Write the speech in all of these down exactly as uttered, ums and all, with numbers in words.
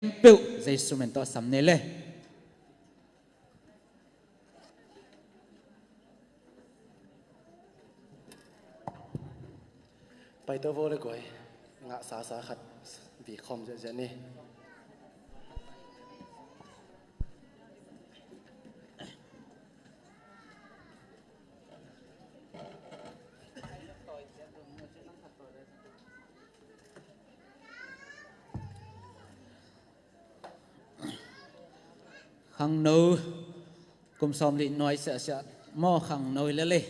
khempeuh Jesu min tawh sam ni le. Paito vo le guai, ngah sasa khat vi khawm ziahziah ni. Khangno kum sawmli nuai siahsiah maw, khangno hi lel e.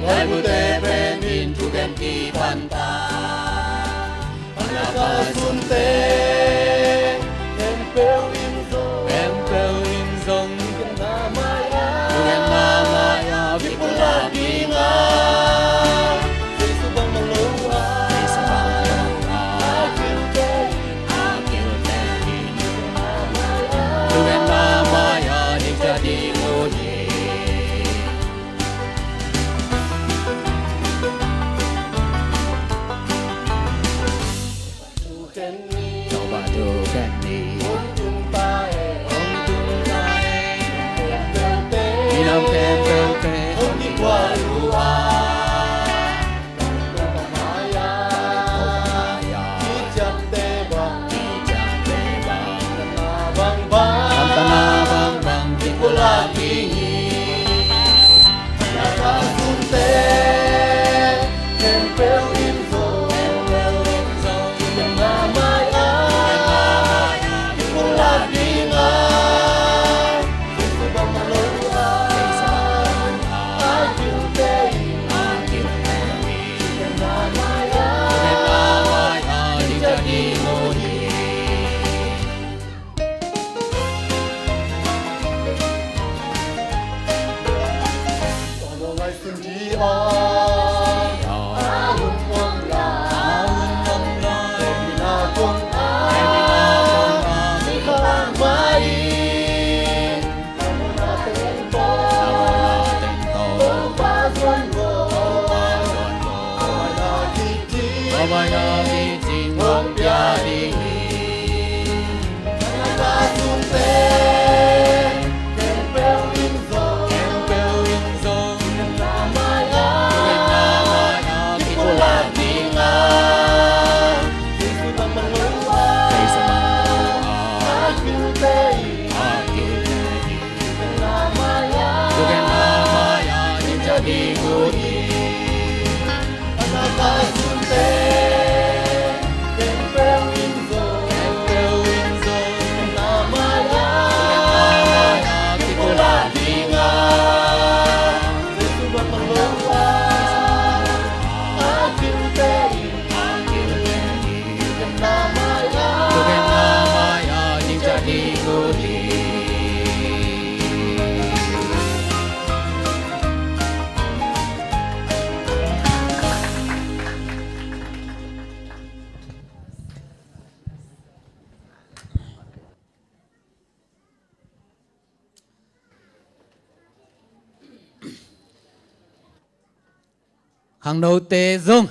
Lai mute pen in thu gen kipan ta. Anaka sunte, empeu in zong, empeu in zong, thugenna mai-a, thugenna mai-a, kipulak ding a. Jesu bang mang lo a, Jesu bang mang lo a, a kilte in, a kilte in, thugenna mai-a ding ta ding uh hi. Topa thukhen ni. Hong tung ta e. Hong tung ta e. Minam khempeuh te hong kikual uh a. Topa mai-a kiciamte bang, kiciamte bang, na bangbang, na bangbang kipulak ding hi. Khangnote zong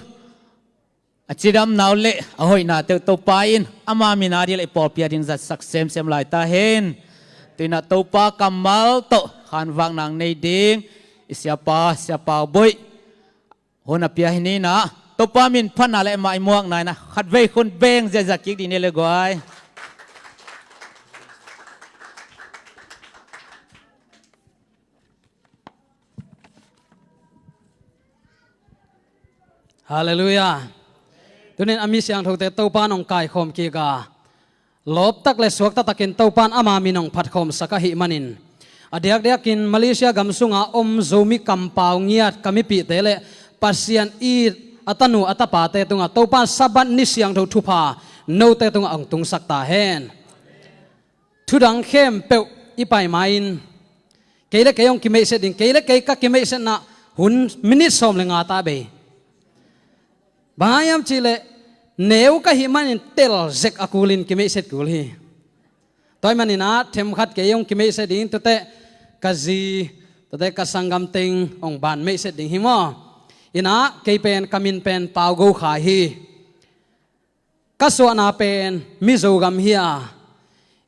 a cidamna uh le a hoihna teuh Topa in ama min a ding le i pawlpi a ding zatsak semsem lai ta hen. Tu-in ah Topa kammal tawh khanvakna nei ding i siapa, Siapa Boih hun a pia hi ni. Topa min phatna le maimuakna in ah khatvei khun beng ziahziah kik dih ni le guai. Halleluiah. Tu-in a mi siangthote Topa in hong kaikhawm kik a, lawptak le suakta takin Topa in ama min hong phatkhawmsak ahih manin, A diakdiakin Malaysia gam sunga om Zomi kampau ngiat ka mipihte le Pasian it a tanu a tapate tungah Topa Sabbath ni siangtho thupha note tungah hong tungsak ta hen. Thudang khempeuh i pai ma-in kei le kei hong kimeihset ding, kei le kei ka kimeihsetna hun minit sawm le nga ta bei. Bang hang hiam cihleh neu ka hih manin tel zek a kulin kimeihset kul hi. Tua ahih manin ah themkhat kei hong kimeihset ding, tute ka zi, tute ka sanggam teng hong ban meihset ding hi maw. Inah kei pen ka min pen Pau Go Khai hi. Ka suahna pen Mizo gam hi a,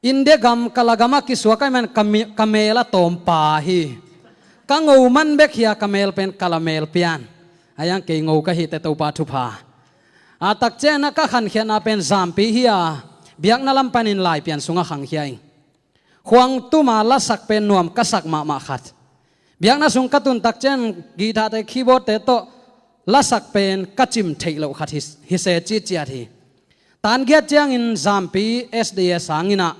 India gam Kala gamah kisuak ahih man ka mi-, ka mel a tawmpa hi. Ka ngo man bek hi a, ka mel pen Kala mel pian. Ahi hang kei ngo ka hi teh Topa thupha. A takciang inah ka khankhiatna pen Zampi hi a, biakna lam panin Laipian sungah khangkhia ing. Khuang tuma lasak pen nuam ka sak mahmah khat. Biakna sung ka tun takciang guitar-te, keyboard-te tawh lasak pen ka cim theih loh khat hi, hi se ciciat hi. Tan giat ciangin Zampi S D A sang inah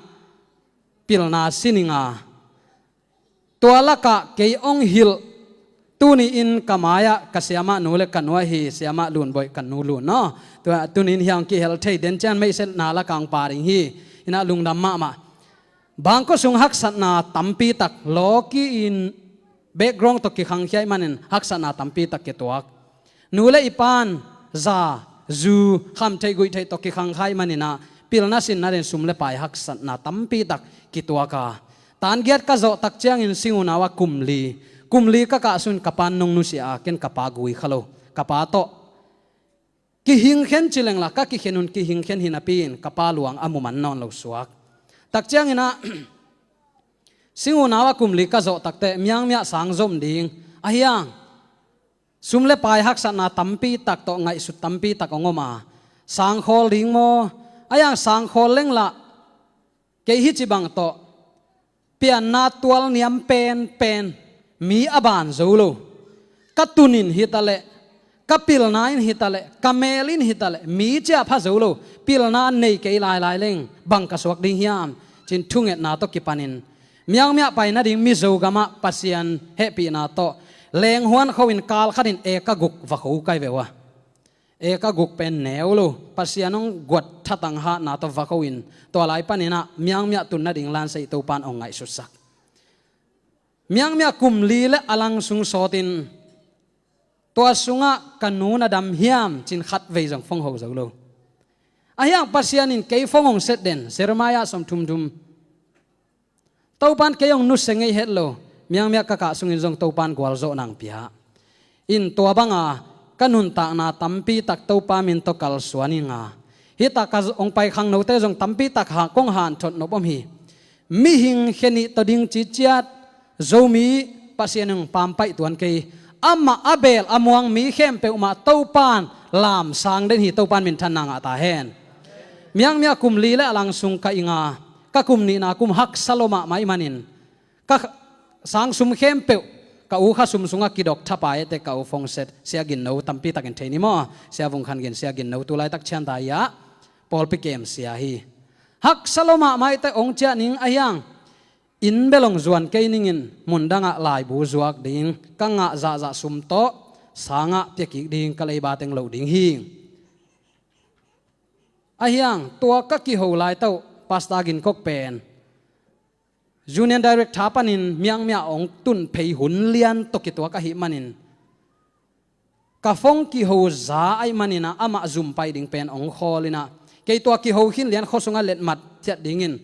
pilna sin ing a, tua lakah kei hong hilh tuni-in ka mai-ah ka siamah nu le ka nu ahi, siamah Lun Boih, ka nu Lun, no? Tua tuni-in hiah hong kihel thei, den ciang meihsetna lakah hong pha ding hi. Inah lungdam mahmah. Bangkok sung haksatna tampi tak lawki-in background tawh kikhangkhia ahih manin haksatna tampi tak kituak. Nu le i pa'n za, zu, khamtheih guihtheih tawh kikhangkhia ahih manin ah pilna sinna dingin sum le pai haksatna tampi tak kituak a. Tan giat ka zawh takciangin Sing U Nau ah kum li, kum li ka kah sungin ka pa'n nong nusia a, ken ka pa gui kha lo. Ka pa tawh kihingkhen ci leng lah, ka kikhen un kihingkhen hi napi-in ka pa luang a mu man nawn lo suak. Takciang inah Sing U Nau ah kum li ka zawh tak teh Miangmiah sang zom ding. Ahi hang sum le pai haksatna tampi tak tawh ngaihsut tampi tak hong om a, sang khawl ding maw? Ahi hang sang khawl leng lah kei hih ci bang tawh pianna tual niam penpen, mi a ban zo lo, ka tun in hi ta leh, ka pilna in hi ta leh, ka mel in hi ta leh, mi ciah pha zo lo, pilna nei kei lailai leng bang ka suak ding hiam, ci-in thungetna tawh kipanin Miangmiah pai nading Mizo gamah Pasian hehpihna tawh lenghuan kho-in kal khatin eka guk va kho kai ve uh a. Eka guk pen neu lo, Pasian hong guat thatang hatna tawh va kho-in, tua lai panin ah Miangmiah tun nading lansia Topa'n hong ngaihsutsak. Miangmiah kum li le a lang sung sawtin, tua sungah ka nu na dam hiam ci-in khatvei zong phong ho zo lo. Ahi hang Pasian in kei phong hong set den, Jeremiah sawm thum thum. Topa'n kei hong nusia ngei het lo, Miangmiah ka kah sungin zong Topa'n gualzawhna hong pia. In tua banga ka nuntakna tampi tak Topa min tawh kalsuan ing a, hih tak a hong pai khangnote zong tampi tak ha kong hanthot nop om hi. Mihing khe nih tawh ding ciciat Zomi Pasian in hong pampaih tuan kei. Amah a beel a muang mi khempeuh mah Topa'n lamsang den hi, Topa'n minthanna ngah ta hen. Miangmiah kum li le a lang sung ka ing a, ka kum nihna kum haksa lua mahmah ahih manin, ka sang sum khempeuh ka u kha sum sungah kidok thapai teh ka u phong set, Sia Gin No, tampi takin thei ni maw, Sia Vung Khan Gin, Sia Gin No tu laitak Chiang Dai ah pawlpi kem sia hi. Haksa lua mahmah ahih teh hong ciah ning, ahi hang inn bel hong zuan kei ning in, mundangah laibu zuak ding, ka ngah zahzah sum tawh sangah pia kik ding, ka leiba teng loh ding hi. Ahi hang tua ka kiho lai tawh Pastor Gin Kok pen Union Director panin Miangmiah hong tun phei hun lian tawh kituak ahih manin, ka phong kiho za ahih manin ah amah zum pai ding pen hong khawl in ah, kei tua kiho khin lian khua sungah letmat thiat dingin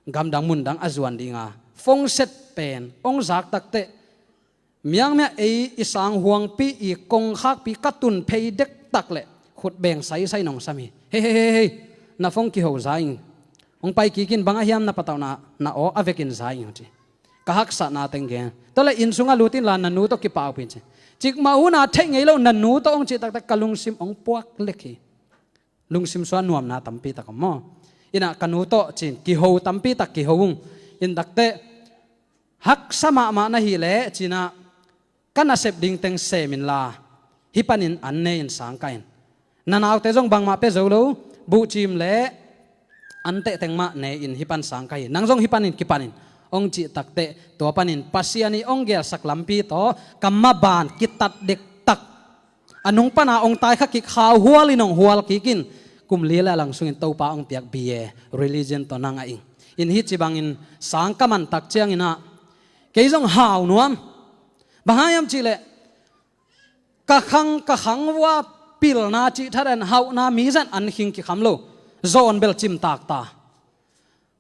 gamdang mundang a zuan ding a, phong set pen hong zak tak teh Miangmiah ei i sang huangpi, i kongkhakpi ka tun phei dektak leh khut beng saisai nong sam hi. Hei, hei, hei, hei, na phong kiho za ing. Hong pai kik in, bang a hiam na patauhna, na aw a vekin za ing, ci. Ka haksatna teng gen. Tua leh inn sungah lut inla na nu tawh kipahpih in, ci. Cikmah hun a theih ngei lo na nu tawh hong cih taktak ka lungsim hong puak lek hi. Lungsim sungah nuamna tampi tak om maw. In ah ka nu tawh ci-in kiho tampi tak kiho ung. In tak teh haksa mahmah na hih leh ci-in ah ka nasep ding teng sem inla, hih panin an ne in sang kah in. Na naute zong bangmah pia zo lo, buhcim leh anteh teng mah ne in hih pan sang kah hi. Nang zong hih panin kipan in. hong cih takteh, tua panin Pasian i hong gelsak lampi tawh ka maban kitat dektak. A nung pana hong taikha kik, hau hual in hong hual kik in, kum li le a lang sungin Topa hong piak B A religion tawh na ngah ing. In hih ci bangin sang ka man tak ciangin ah, kei zong hau nuam. Bang hang hiam cihleh, ka khang, ka khang vua pilna cih that in hauhna mi zan an khing kikham lo. Zawn bel cimtak ta.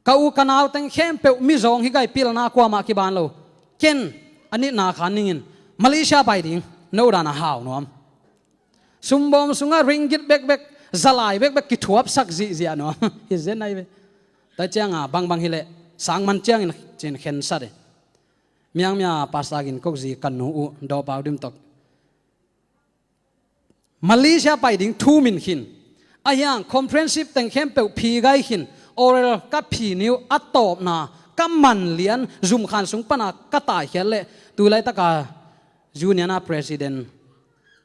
Ka u ka nau teng khempeuh mizawng hi gai, pilna kuamah kiban lo. Ken a nitna khan ningin Malaysia pai ding, no dan a hau nuam. Sumbawm sungah ringgit bekbek, zalai bekbek kithuapsak zihziah nuam. Hi zen ai ve. Tua cianga bangbang hileh sang man ciangin cin khensat e. Miangmia pastor gin kok zi ka nu uh dawpau dim tok. Malaysia pai ding thu min khin. A hiang comprehensive teng khempeuh phi gai khin. Oral ka phi niu a tawpna ka man lian, zum khan sung pana ka taikhiat leh, tu laitaka Union a President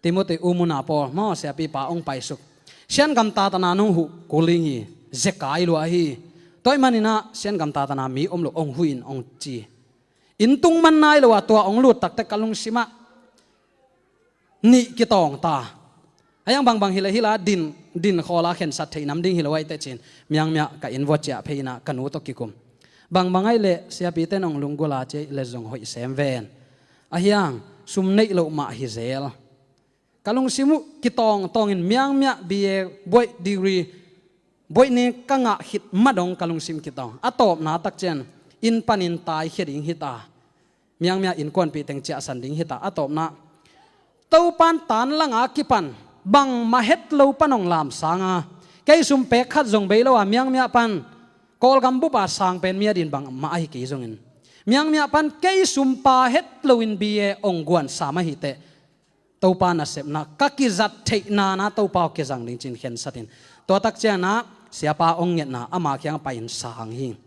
Timothy Umuna Paul maw, siapipa hong paisuk. Sian gam tatana nong huh kuling hi, zekai lua hi. Tua ahih manin ah Sian gam tatana mi om lo hong huh in hong ci. Inn tung man nai lo a tua hong lut takteh ka lungsimah nih kitawng ta. A hiang bangbang hileh hila din, din khawla khensat theih nam ding hi lo ai teh cin. Miangmia ka inn vua ciah phei in ah ka nu tawh kikum. Bangbang ai leh siapite nong lunggula ciah leh zong hoih sem ven. A hiang sum neih loh mah hi zel. Ka lungsim uh kitawngtawng in Miangmia B A buaih degree, buaih ni ka ngah khit ma dong ka lungsim kitawng. A tawpna tak ciang inn panin taikhia ding hita. Miangmia innkuanpih teng ciahsan ding hita. A tawpna Topan tan langa kipan bangmah het lo pan hong lamsanga, kei sum pek khat zong bei lo a Miangmia pan Kawlgam bupa sang pen mi a din bangmah ahi kei zongin, Miangmia pan kei sumpa het loin B A hong guan sam ahi teh, Topa nasepna ka kizat theihna na Topa aw kizang ding cin khensat in. Tua tak ciangin ah siapa hong ngetna ama kiang pai in sang hi.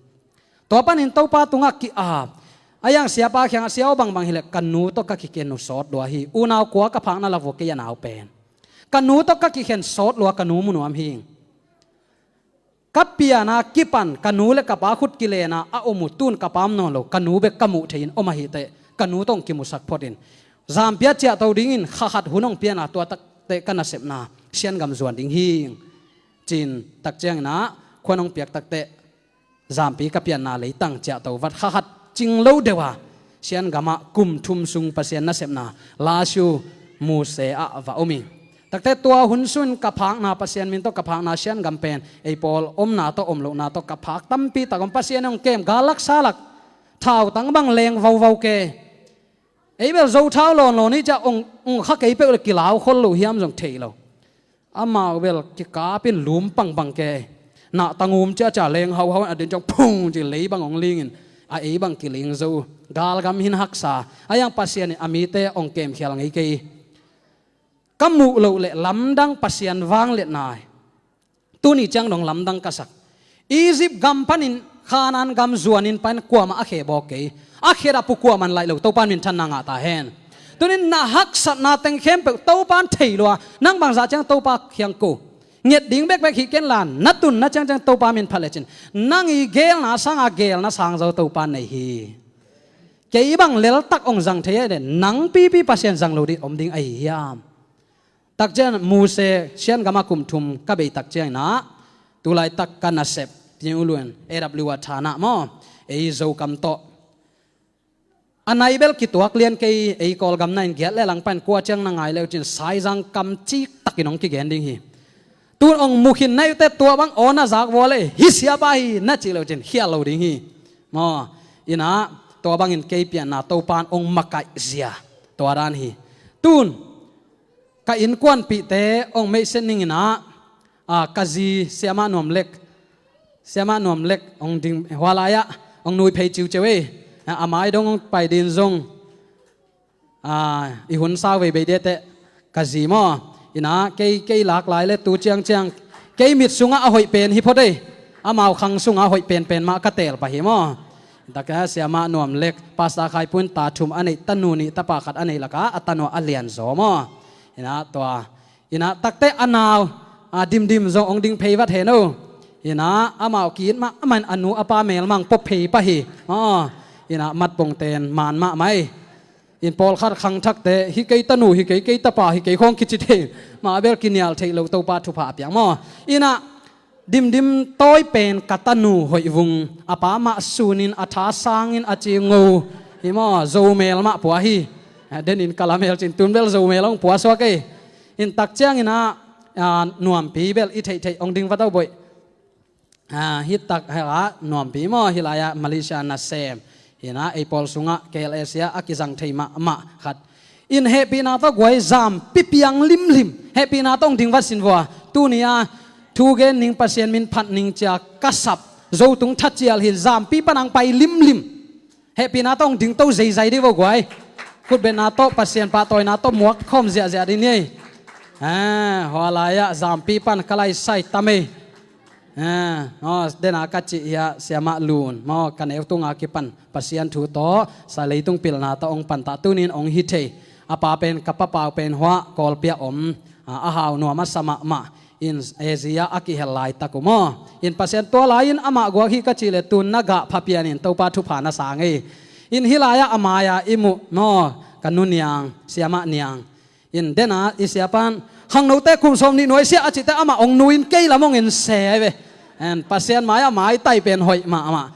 Tua panin Topa tungah ki-ap. A hiang siapa kiangah, sia aw, bangbang hileh ka nu tawh ka kikhen uh sawt lua hi. Unau kua ka phakna la vua kei a nau pen. Ka nu tawh ka kikhen sawt lua, ka nu mu nuam hi. Ka piana kipan ka nu le ka pa khut kilena a om uh, tun ka pa om nawn lo, ka nu bek ka muh thei in om ahi teh, ka nu tawh hong kimusak phot in. Zampia ciahto dingin kha khat hun hong piana tua takteh ka nasepna Sian gam zuan ding hi. Cin tak ciangin ah khuan hong piak takteh, zampi ka pianna leitang ciahto vat kha khat cing lo deuh a, Sian gamah kum thum sung Pasian nasepna Lasiu Muse ah va om hi. Takte tua hun sun ka phakna, Pasian min tawh ka phakna Sian gam pen ei pawl omna tawh om lohna tawh ka phak tampi tak om. Pasian hong kem, gal laksa lak, thautang bang leng vauvau ke. Ei bel zo thau lawnlawn hi ciah, ong, ong kha kei peuh le kilau khol lo hiam zong thei lo. Amau bel kikapin lum pangbang ke. Nahtang um ciahciah leng hauhau a din ciang phung ci lei bang ong lingin, a ei bang kiling zo. Galgam hin haksa. A hiang Pasian in a mite ong kemkhial ngei kei. Ka muh loh le lamdang Pasian vangliatna hi. Tuni ciang dong lamdang ka sak. Egypt gam panin Khanaan gam zuanin panin kuamah a khe bawk kei. A khe dah pu kuamah in laih lo, Topa in minthanna ngah ta hen. Tunin na haksatna teng khempeuh Topa in thei lua. Nang bangzah ciang Topa kiang ko nget ding bekbek hi ken la, na tunna ciangciang Topa min phat lecin nang i gelna sanga gelna sang zo Topa in nei hi. Kei bang leltak ong zang thei a, nang pipi Pasian zang lo ding om ding ahi hiam? Takciang Muse Sian gama kum thum ka bei takciang inah, tulaitak ka nasep Tingulun A W a thanah maw, ei Zokam tawh a nai bel kituak lian kei, ei Kawlgam na in giat le langpan kua ciang na ngai leu cin saizang kam ciktakin hong kigen ding hi. Tun ong mukhin na iute tua bang aw na zak vua le hi siapa hi na cih leu cin khial lo ding hi. Maw, inah tua bangin kei pianna Topan ong makaih zia tua dan hi. Tun ka innkuanpihte ong meihset ning inah, a, ka zi Siamah Nuam Lek, Siamah Nuam Lek ong ding hua lai-ah ong nui phei ciuciu ei. A, a mai dong ong pai din zong, a, i hun sau veivei diateh ka zi maw. Inah kei, kei lak lai le tu ciangciang kei mit sungah a hoih pen hi phot ei. Amau khang sungah a hoih penpen mah ka teel pah hi maw. Takah Siamah Nuam Lek, Pastor Khai Pun ta thum a neih, tanu nih tapa khat a neih lakah a tanu a lianzaw maw. Inah tua, inah takte a nau, a, dimdim zong ong ding phei vat hen o. Inah amau ki-it mah, amah in a nu a pa melmang pop phei pah hi. Aw. Inah matpongten man mahmah ei. In pawlkhat khangthakte hi kei tanu, hi kei kei tapa, hi kei khawng kici thei. Mah bel kinial theih loh Topa thupha a piang maw? Inah dimdim tawi pen ka tanu hoih vung, a pa mah sunin a tha sangin a ci ngo hi maw? Zomel mah pua hi. Denin kalamel cin tun bel zomel hong pua suak ei. In tak cianginah nuampi bel i theihtheih hong ding va do boih. Hi tak hela nuampi maw, hi lai-ah Malaysia nasem. Hinah ei pawl sungah K L S ah a kizang thei mahmah khat. In hehpihna tawh guai zampi piang limlim. Hehpihna tawh hong ding vat sin vua. Tuni-a thugen ning, Pasian min phat ning cia ka sap Zotung Thacial hin zampi pan ang pai limlim. Hehpihna tawh hong ding to zeizai dih vo guai. Khutbetna tawh, Pasian pahtawina tawh muak khawm ziahziah dih ni ei. Hua lai-ah zampi pan ka laisai tam ei. Dena ka cih hiah siamah lun maw, ka neu tunga kipan Pasian thu tawh sa leitung pilna tawh hong pantah tunin hong hi thei. A pa pen ka papau pen huah Kawlpi-ah om, a hau nuam a sa mahmah. In Asia a kihel laitak uh maw? In Pasian tua lai-in amah guak hi ka cih leh tun na gah pha pianin Topa thupha na sang ei. In hi lai-ah a mai-a i muh maw, ka nu niang, siamah niang. In dena i siapan khangnote kum sawm nih nuai sia a cihte amah hong nu-in kei lam hong en se ai ve. En Pasian mai-ah maitai pen hoih mahmah.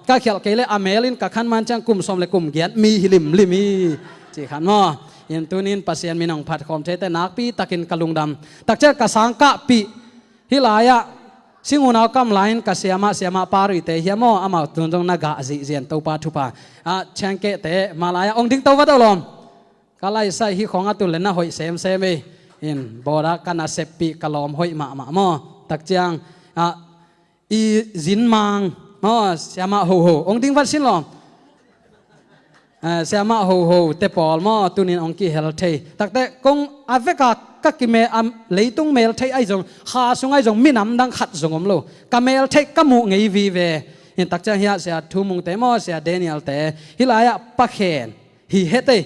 Ka khialh kei leh a mel in ka khan man ciang kum sawm le kum giat mi hi limlim hi. Cih khan maw? In tunin Pasian min hong phat khawm theite nakpi takin ka lungdam. Takciang ka sang kahpih hi lai-ah Singunau kam lai-in ka siamah, siamah parite hiam maw, amau tun zong na gah zihzian Topa thupha. Chiangkehte mah lai-ah hong ding to va do lawm. Ka laisai hi khawng a tun le na hoih semsem ei. In bawda ka naseppih ka lawm hoih mahmah maw? Takciang i zinmang maw, siamah hoho hong ding vat sin lawm. Siamah hoho te pawl maw, tunin hong kihel thei takte kong a veka ka kime a leitung mel thei ahi zong, kha sung ahi zong, minam dang khat zong om lo. Ka mel thei ka muh ngei vive. In takciang hiah sia Thu Mungte maw, sia Daniel-te hi lai-ah pakhen hi hetei.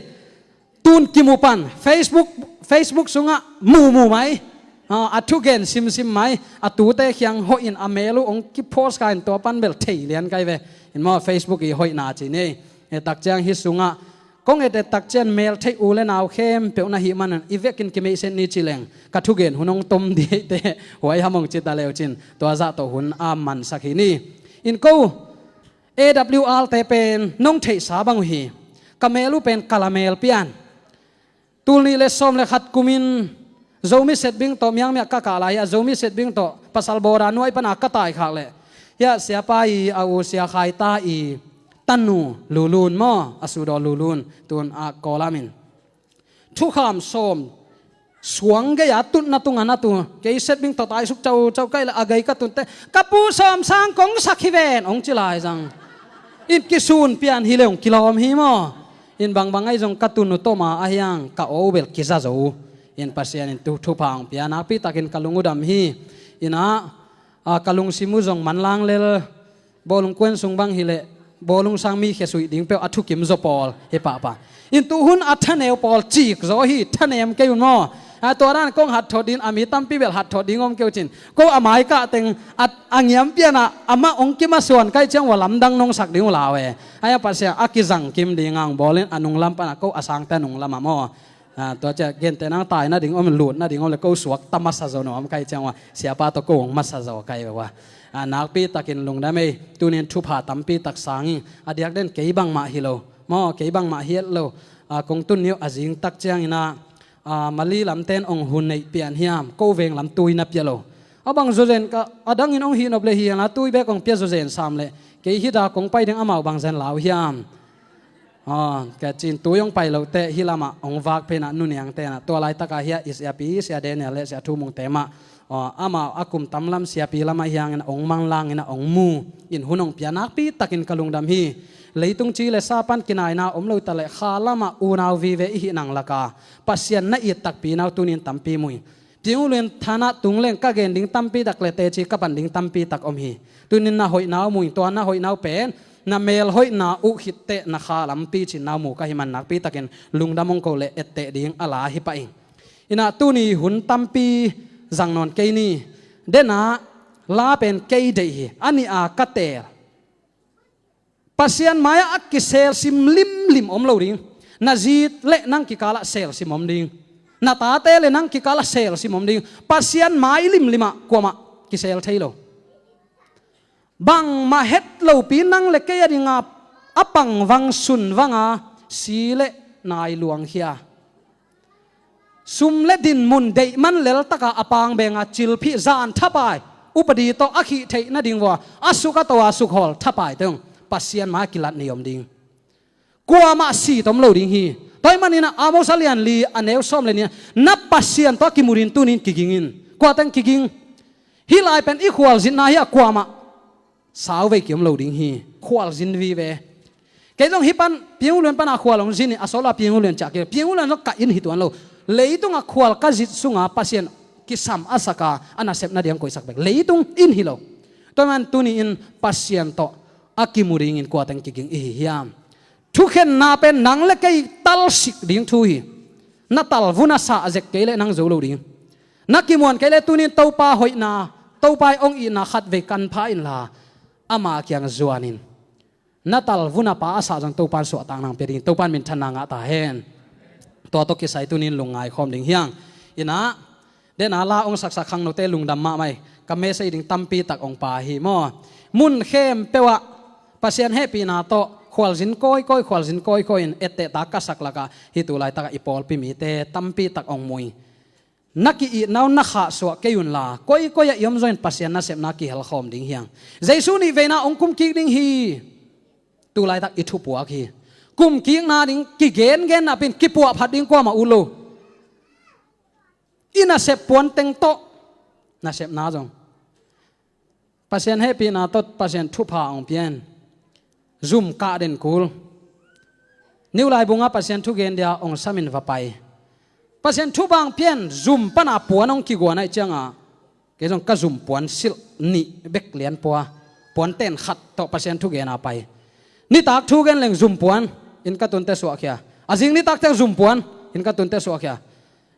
Tun kimu pan Facebook, Facebook sungah mumu mai. A thugen simsim mai. A tute khiang hoihin a mel uh hong kipost kha in tua pan bel thei lian kai ve. In maw Facebook i hoihna ci ni. Takciang hi sungah kong et et takciang mel thei u le nau khempeuh na hih manin i vekin kimeihset ni ci leng ka thugen hun hong tom dihte huai hamong ci ta leu cin tua zah tawh hun a mansak hi ni. In ko A W R te pen nong theihsa bang uh hi. Ka mel uh pen ka la mel pian. Tul nih le sawm le khat kumin Zomi Setbing tawh miangmiah ka kah lai hi a, Zomi Setbing tawh pasal bawda nuai pana ka taikhak leh hiah siapa i a u sia Khaita i tanu Lulun maw, a sudaw Lulun tun a Kawlam in thukham sawm suang gei-a tutna tunga na tu kei Setbing tawh taisuk caucau kai le a gei ka tunte ka pu sawm sang kong sak hi ven hong ci lai zang. In kisun pian hi le hong kilawm hi maw? In bangbang ahi zong ka tunu tawma a hiang ka aw uh bel kiza zo uh. In Pasian in thupha hong pia nakpi takin ka lung uh dam hi. Inah ka lungsim uh zong manlang lel. Bawlung kuan sung bang hileh bawlung sang mi khia suih ding peuh a thukim zaw pawl hi pahpah. In tuhun a thaneu pawl cik zaw hi, thanem kei un maw? Tua dan kong hatthawt ding a mi tampi bel hatthawt ding om kei uh cin ko a maikah teng a ngiam pianah amah hong kimasuan kai ciang ua lamdang nong sak ding uh lau e. Aia Pasian a kizang kim ding ang bawlin a nunglam panah ko a sangte a nunglam ah maw? Tua ciah gente nang tai nading om, lut nading om le ko suak ta masa zaw nuam kai ciang ua siapa tawh ko hong masa zaw kai ve ua. Nakpi takin lungdam ei. Tunin thupha tampi tak sang ing. A diak den kei bangmah hi lo maw, kei bangmah hi et lo. Kong tun niuh a zing tak cianginah Mali lamten hong hun neih pian hiam, ko veng lam tui na pia lo. A bang zawzen ka a dangin hong hihnop le hiang a tui bek hong pia zawzen sam le kei hita kong pai ding amau bang zen lau hiam? Ka cin tui hong pai lote hih lamah hong vak phenah nuniang tenah tua laitakah hiah i siapi sia Daniel le sia Thu Mungte mah amau a kum tamlam siapi lamah hiangin hong manglangin a hong mu in hun hong pia nakpi takin ka lungdam hi. Leitung ci le sa pan kinaina om lo ta le kha lamah unau vive i hih nang laka Pasian na it takpi nau tunin tampi mui. Tingulin thanah tung leng ka gen ding tampi tak le teci ka pan ding tampi tak om hi. Tunin na hoihnau mu in tua na hoihnau pen na mel hoihna uh khitteh na kha lampi cinnau mu ka hi man nakpi takin lungdam hong ko le etteh ding a la hi pah ing. Inah tuni hun tampi zang nawn kei ni. Denah la pen kei deih hi a nih a ka teel. Pasian mai-ah a kiselsim limlim om lo ding. Na zi le nang kikalah selsim om ding. Na tate le nang kikalah selsim om ding. Pasian mai limlimah kuamah kisel thei lo. Bangmah het lopi nang le kei a dinga a pangvang sunvanga si le nai luangkhia. Sum le dinmun deihman leltaka a pangbenga cilphih zan thapai upadi tawh a khih theih nading vua a suk a to a sukhawl thapai teng Pasian mai kilat nei om ding. Kuamah si tom lo ding hi. Tua ahih maninah Amos a lian li a neu sawm le nih ah na Pasian tawh a kimu ding tunin kiging in. Kuateng kiging. Hih lai pen i khualzinna hi a kuamah sauvei kiom lo ding hi. Khualzin vive. Kei zong hih pan Piang U Lian pana khual hong zin hi a sawla Piang U Lian ciah kei Piang U Lian zong ka in hi tuan lo. Leitunga khual ka zit sunga Pasian kisam a saka a nasepna diang koisak bek leitung in hi lo. Tua man tuni in Pasian tawh a kimu dingin kuateng kiging i hi hiam? Thukhenna pen nang le kei talsik ding thu hi. Na talvun a sah zek kei le nang zo lo ding. Na kimuan kei le tunin Topa hoihna, Topa i ong itna khatvei kanpha inla ama kiang zuanin. Na talvun a pa a sah zong Topan suahtak nang pia dingin Topan minthanna ngah ta hen. Tua tawh kisai tunin lungngai khawm ding hiang. Inah dena la ong saksak khangnote lungdam mahmah hi. Ka message ding tampi tak ong pa hi maw? Mun khempeuh ah Pasian hehpihna tawh khualzin kawikawi khualzin kawikawi in ettehtak ka sak lakah hih tu laitakah i pawlpi mite tampi tak ong mui. Na ki-itna uh na khahsuah kei unla kawikawi ah i om zongin Pasian nasepna kihelkhawm ding hiang. Jesu nih veina ong kumkik ding hi. Tu laitak i thupuak hi. Kumkikna ding kigengenna pen kipuahphat ding kuamah ut lo. I nasep puanteng tawh nasepna zong Pasian hehpihna tawh Pasian thupha hong pian. Zum kah den kul. Niu laibunga Pasian thugen dia hong samin va pai. Pasian thupha hong pian zum pana puan hong kiguan aih cianga kei zong ka zum puan silh nih bek lianpua puan ten khat tawh Pasian thugena pai. Nitak thugen leng zum puan in ka tunte suahkhia. A zing nitak teng zum puan in ka tunte suahkhia.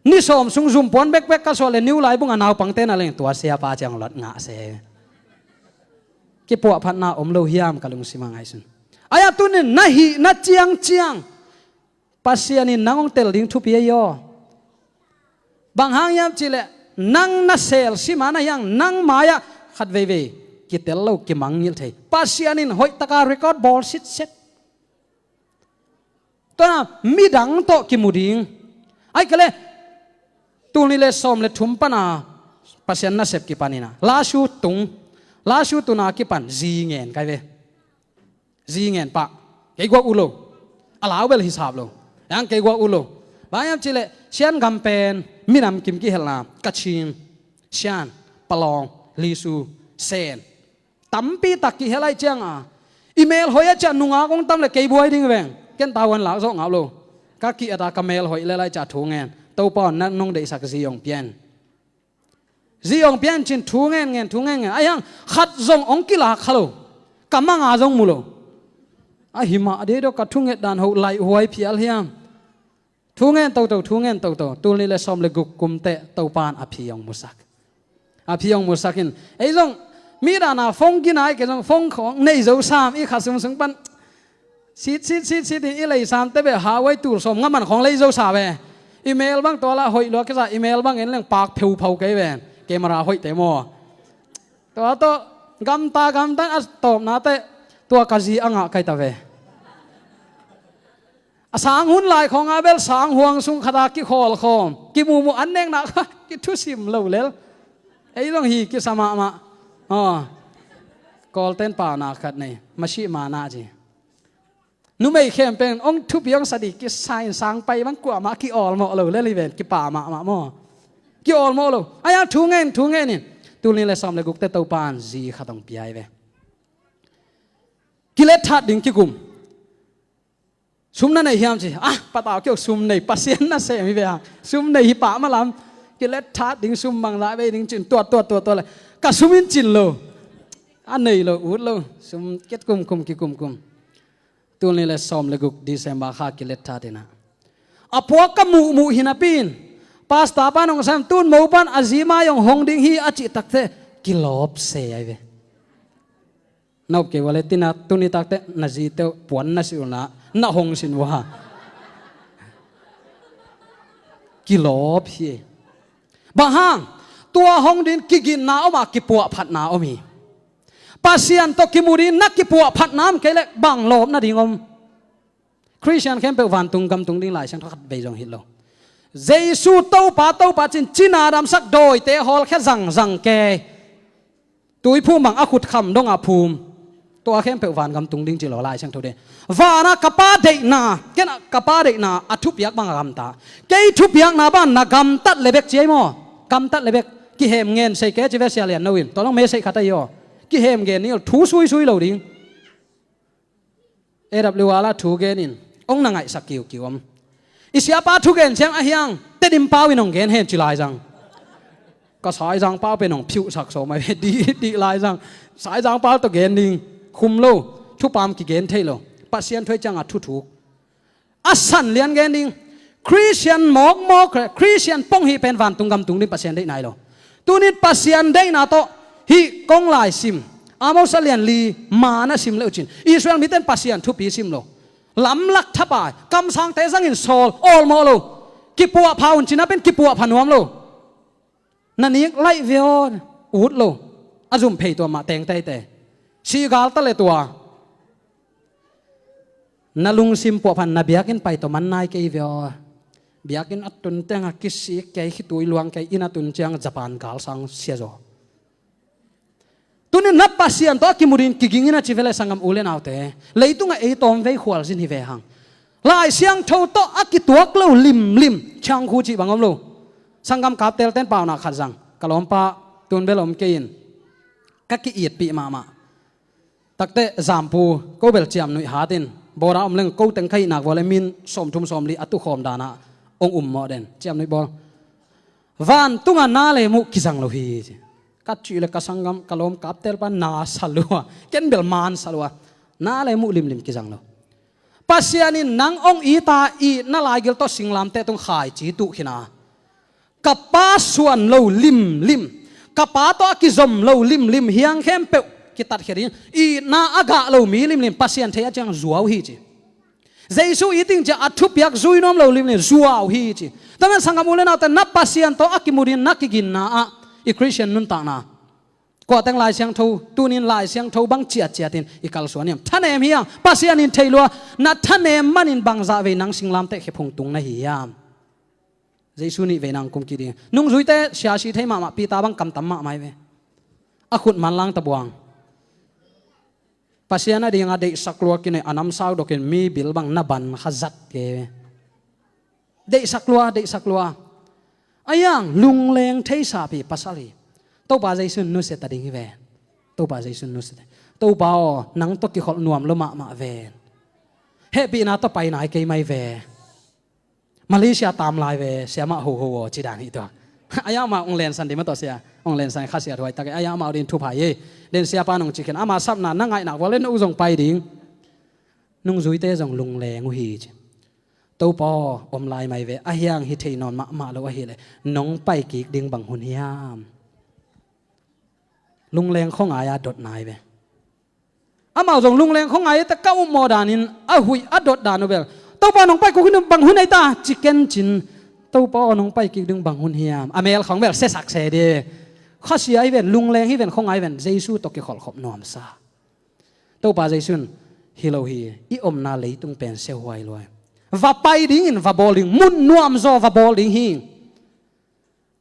Ni sawm sung zum puan bekbek ka suah le Niu laibunga naupangte na leng tua siapa ciang lot ngah se. Kipuahphatna om lo hiam ka lungsim a ngaihsun. Aia tunin na hihna ciangciang Pasian in nang hong tel ding thupi ahi aw. Bang hang hiam cihleh nang na selsima na hiang nang mai-ah khat veivei kitel lo kimangngilh thei. Pasian in hoihtaka record bawl sitset. Tuana midang tawh kimu ding. Ai kele tulni le sawm le thum pana Pasian nasep kipanina lasu tung lasu tuna kipan zi ngen kai ve. Zi ngen pah kei guak uh lo. A lau bel hisap lo. Yang kei guak uh lo. Bang hiam cihleh Sian gam pen minam kim kihelna Kachin, Sian, Palawng, Lisu, Sen. Tampi tak kihel aih cianga i mel hoih a ciah nungak hong tam le kei buai ding veng. Ken tavuan lak zawh ngau lo. Ka kihata ka mel hoih le lai ciah thu ngen. Topa on nang nong deihsak zi hong pian. Zi hong pian cin thu ngen ngen thu ngen ngen ahiang khat zong hong kilak kha lo. Ka manga zong mu lo. Ahi mah dei dawh ka thunget dan hoh laih huai phial hiam? Thu ngen toto thu ngen toto tulni le sawm le guk kumteh Topan a phi hong musak. A phi hong musak in ei zong mi dana fong ginai kei zong fong khawng nei zo sam i kha sumsung pan sit sit sit sit in i lei sam te beh hawai tul sawm nga man khawng lei zo sa ve. I mel bang tua lah hoih lua kisa i mel bang in leng pak pheuphau kei ve. Camera hoih te maw? Tua tawh gamta gamta a tawpna teh tua ka zi a ngah kai ta ve. A sang hun lai khawng a bel sang huang sung khata kikhawlkhawm kimumu an nekna kha kithusim lo lel. Ei zong hi kisa mahmah. Aw. Kawlten pahna khat nei masih mahna ci. Numei khempeuh in hong thupi hong sadik kisa in sang pai bang kuamah kiawlmawh lo lel hi ven kipa mahmah maw? Kiawlmawh lo. Aia thu ngen thu ngen in tulni le sawm le gukte Topan zi khat hong piai ve. Kilet that ding kikum. Sum na nei hiam ci ah patau kiok sum nei Pasian na sem hi ve a sum nei hi pah malam. Kilet that ding sum mang lai vei ding cin tuat tuat tuat tuat le ka sum in cin lo. A nei lo ut lo sum ket kum kum kikum kum. Tulni le sawm le guk December kha kilet that ina a puak ka muhmuh hinapi in pasta pan hong sam tun mo pan a zi mai hong hong ding hi a cih takte kilawp se ai ve. Na up kei vua le tina tuni takte na zite uh puan na silhna na hong sin vua. Kilawp hi. Bang hang? Tua hong din kiginna om a kipuahphatna om hi. Pasian tawh kimu din na kipuahphatna om kei le bang lawp nading om? Khristian khempeuh vantung gam tung ding Lai Siangtho khat vei zong hilh lo. Jesu Topa, Topa cin cina damsak dawite hawlkhia zangzang kei. Tuiphum bang a khut kham dongah phum. Tua khempeuh van gam tung ding ci lo Lai Siangtho de. Vana ka Pa deihna, ken a ka Pa deihna a thupiak bang a gamta. Kei thupiakna bang na gamtat le bek ci ei maw? Gamtat le bek. Kihem ngen sei ke ci ve sia lian no in. Tua long me sei khat ahi aw. Kihem ngen ni ol thu suisui lo ding. A W R la thu gen in hong na ngaihsak kiukiu om. I siapa thu gen ciang a hiang Tedim pau in hong gen hen ci lai zang. Ka Saizang pau pen hong phiuhsak sawm a dih dih lai zang. Saizang pau tawh gen ding khum lo. Thupam kigen thei lo. Pasian thu ahi ciangah thuthuk a san lian gen ding. Khristian mawkmawk le Khristian pong hih pen vantung gam tung ding Pasian deih nai lo. Tunin Pasian deihna tawh hih kong lai sim. Amos a lian li ma na sim le uh cin Israel miten Pasian thupi sim lo. Lamlak thapai kamsangte zangin sawl awlmawh lo. Kipuahpha un cina pen kipuahpha nuam lo. Na nik laih ve aw, ut lo. A zum phei tua mah teng teitei. Sigal ta le tua. Na lungsim puahphan na biakinn pai tawh man nai kei ve aw. Biakinn a tun tengah kisik kei, khitui luang kei, inn a tun ciang Japan galsang sia zaw. Tunin na Pasian tawh a kimu din kiging in a ci ve le sanggam u le naute. Leitungah ei tawm vei khualzin hi ve hang. Lai Siangtho tawh a kituak lo limlim, ciangkhu cih bang om lo. Sanggam kaptelten paunak khat zang. Ka lawmpa tun bel om kei in. Ka ki-itpih mahmah. Takte zampu, ko bel ciamnuih hatin. Bawra om leng ko teng ka hihnak vua le min sawmthum sawmli a tukhawm danah hong um mawh den. Ciamnuih bawl. Vantungah na le muh kizang lo hi ci. Ka cih le ka sanggam, ka lawm kaptel pa na sa lua. Ken bel man sa lua. Na le muh limlim kizang lo. Pasian in nang hong ita itna laigil tawh singlamteh tung khaici tuh khin a. Ka Pa suan lo limlim. Ka Pa tawh a kizom lo limlim hiang khempeuh kitatkhia ding. Itna a gah lo mi limlim Pasian thei a ciang zuau hi ci. Jesu i ting cia a thupiak zui nuam lo limlim zuau hi ci. Tamen sanggam u le naute na Pasian tawh a kimu din na kiginna ah i Khristian nuntakna. Kuateng Lai Siangtho, tunin Lai Siangtho bang ciatciatin i kalsuan hiam? Thanem hiam? Pasian in thei lua, na thanem manin bangzah vei nang singlamteh khep hong tung na hi hiam? Jesu nih vei nang kum kiding. Nungzuite siasi thei mahmah, Peter bang kamtam mahmah hi ve. A khut manlang tabuang. Pasian a dinga deihsak lua kinei a namsau dokin mi bil bang na ban kha zat ke. Deihsak lua, deihsak lua. A hiang lungleng theisapi pasal hi. Topa Jesu nusia ta ding hi ve. Topa Jesu nusia ta. Topa aw, nang tawh kikholh nuam lo mahmah ve. Hehpihna tawh pai nai kei mai ve. Malaysia tam lai ve, siamah hoho aw ci dan hi tua. A hiang amah ong lensan ding mah tawh sia. Ong lensan kha sia thuai tak. A hiang amah ding thupha hi. Den siapa nong ci khin ama sapna na ngaihnak vua le no uh zong pai ding. Nungzuite zong lungleng uh hi ci. Topa aw, om lai mai ve, a hiang hi thei nawn mahmah lo ahileh nong pai kik ding bang hun hiam? Lungleng khuangai a dot nai ve. Amau zong lungleng khuangai te ka upmawh danin a huih a dot dan uh bel Topa nong pai kik ding bang hun ei ta ci ken cin. Topa aw, nong pai kik ding bang hun hiam? A mel khong bel sesak se di. Khasia hi ven, lungleng hi ven, khuangai ven, Jesu tawh kikholhkhop nuamsa. Topa Jesu in hi lo hi, i omna leitung pen siahuai luai. Va pai dingin va bawl ding, mun nuamzaw va bawl ding hi.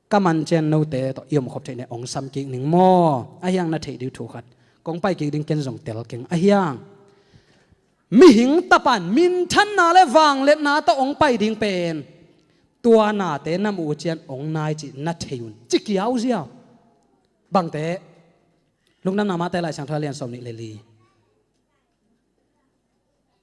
Ka mancian note tawh i omkhop theih ne ong sam kik ning maw? A hiang na theih ding thu khat. Kong pai kik ding ken zong tel keng. A hiang mihing tapan minthanna le vangliatna tawh ong pai ding pen tua nate na muh uh cian ong nai cih na thei un. Ci kiauziau. Bangte Lungdamna Mate Lai Siangtho a lian sawm nih le li.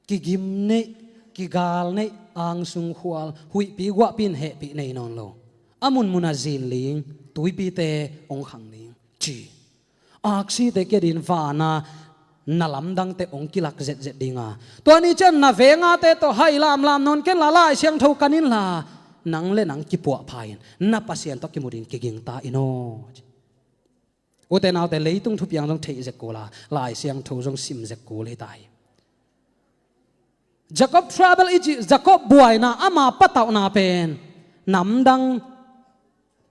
Kigim neih, kigal neih, angsung khual, huihpi guahpi in hehpih nei nawn lo. A munmun a zin ling, tuipite ong khang ning ci. Aksite kia din vana na lamdangte ong kilak zetzet dinga. Tua ni cian na vengate tawh hai lamlam nawn ken la Lai Siangtho kan inla. Nang le nang kipuahpha in na Pasian tawh kimu din kigingta in aw. Ute naute, leitung thupiang zong theih zek kul a, Lai Siangtho zong sim zek kul hi ta hi. Jacob trouble i cih, Jacob buaina, ama patauhna pen namdang